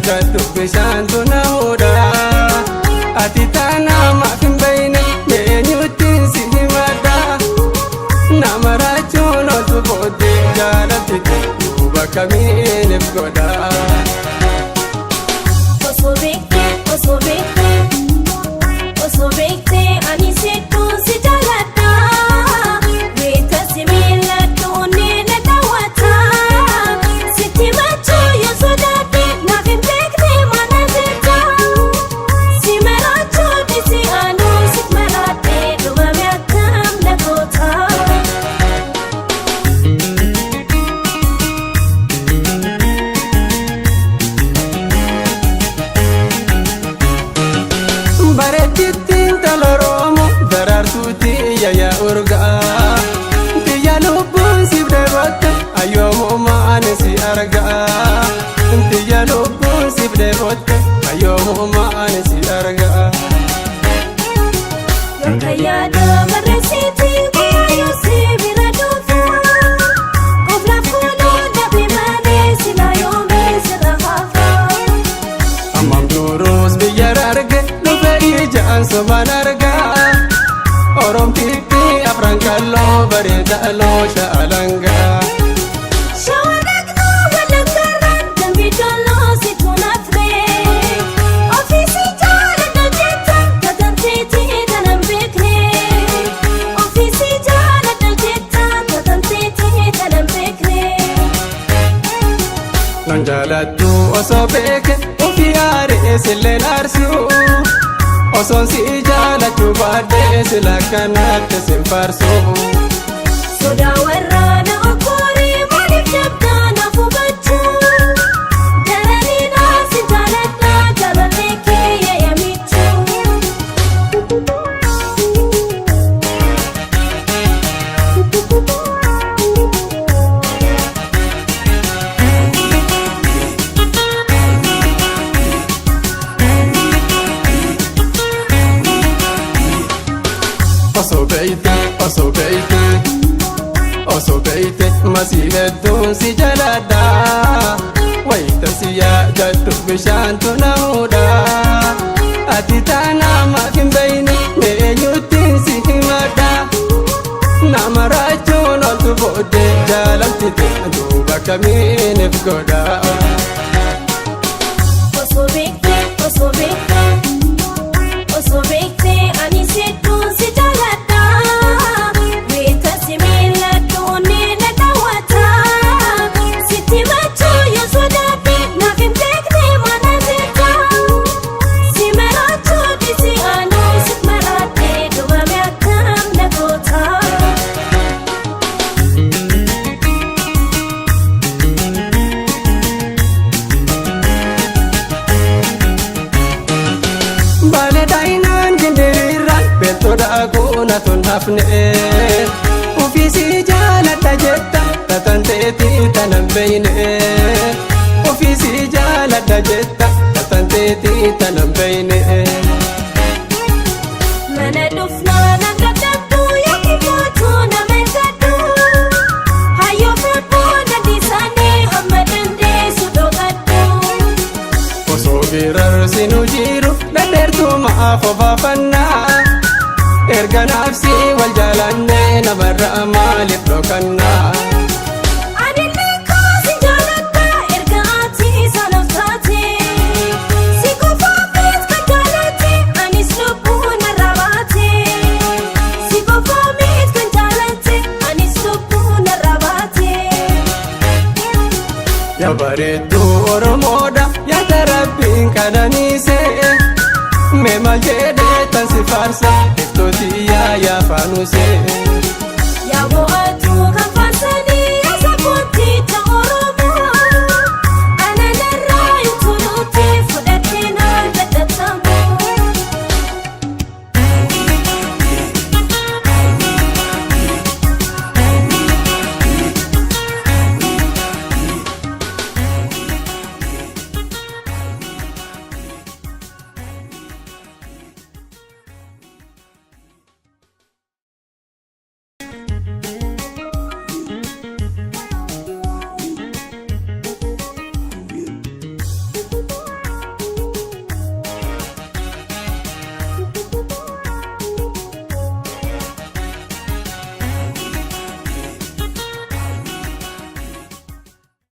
jadhu bishaantu na hudha. Ati taanaa maaf hin beeyne eenyuttiin si himadha. Nama raachuun oltu booddee jaalatti duuba kamiiniif godha. Osoo beektee, osoo beektee, osoo beektee ani sidduu si jaaladha. Beekta si miiladhu onnee na daawwata. Sitti machuu yoo sodaadhe naaf hin beekne mana jirta. Si maraachuu dhisi anuu si maraadhe dhumame akkam na goota. Bareechittiin tola Oromoo daraartuuti yaya urgaa. Tiyya lubbuun siif dheebotte ayyoomummaa ani si argaa. Tiyya lubbuun siif dheebotte ayyoomummaa ani si argaa. Yookaan yaada barreessiti guyyaa si bira dhufa. Qofla fuuluu dhabe malee sila yoomii sirra hafa. Ammam duruus biyya arge dhufe ijaan sobaan argaa. Oromtiitti afran kalloo bareeda loosha alangaa. Shawaa dhaqnaa walakkaarraan dambi dolloo si tuunafne. Ofiisi jaaladha jetta katanteetii kanan beekne. Ofiisi jaaladha jetta katanteetii kanan beekne. Nan jaalattu osoo beeke ofii aaree silleen aarsu. Osoon si jaalachuu baadhee sila kanatti sin faarsu. Sodaa warraana okkooree maaliif dabdaa naaf hubachuu? Daranii naaf si jaaladha jaalallee kee yaamichuu. Osoo beeyte, osoo beeyte, osoo beeyte masii hedduun si jaaladha. Wayita si yaadadhu bishaantu na hudha. Ati taanaa maaf hin beeyne eenyuttiin si himadha. Nama raachuun oltu booddee jaalalti duuba kamiiniif godha. Osoo beektee, osoo beektee, osoo beektee ani sidduu si jaaladha. Beekta si miiladhu onnee na daawwata. Sitti machuu yoo sodaadhe naaf hin beekne mana jirta. Si maraachuu dhisi anuu si maraadhe dhumame akkam na goota. Baale daa'inaan gindiriirraan beeltoodha kuuna tun hafne. Ofiisii jaaladha jetta tatanteetii tanan beeyne. Ofiisii jaaladha jetta tatanteetii tanan beeyne. Mana dhufnaa nan dadhabdu yookiin mootuu nama eeggadhu. Hayyoo fuudhuu dandisaanii hamma dandeessu dhokadhu. Osoo birarsinuu jiru dhadheertuu maaf ofaafannaa. Erga naafsii wal jaalannee namarra maaliif dhokannaa? Anillee kaasi jaaladha erga ati sanaaf taate. Si qofaafis kan jaalate anis lubbuu narraa baate. Si qofaafis kan jaalate anis lubbuu narraa baate. Yaa bareedduu Oromoodha yaada rabbiin qananiise. Mee maal jedhee tan si faarsa iftootii yaa yaa faanuuse. Yaaboo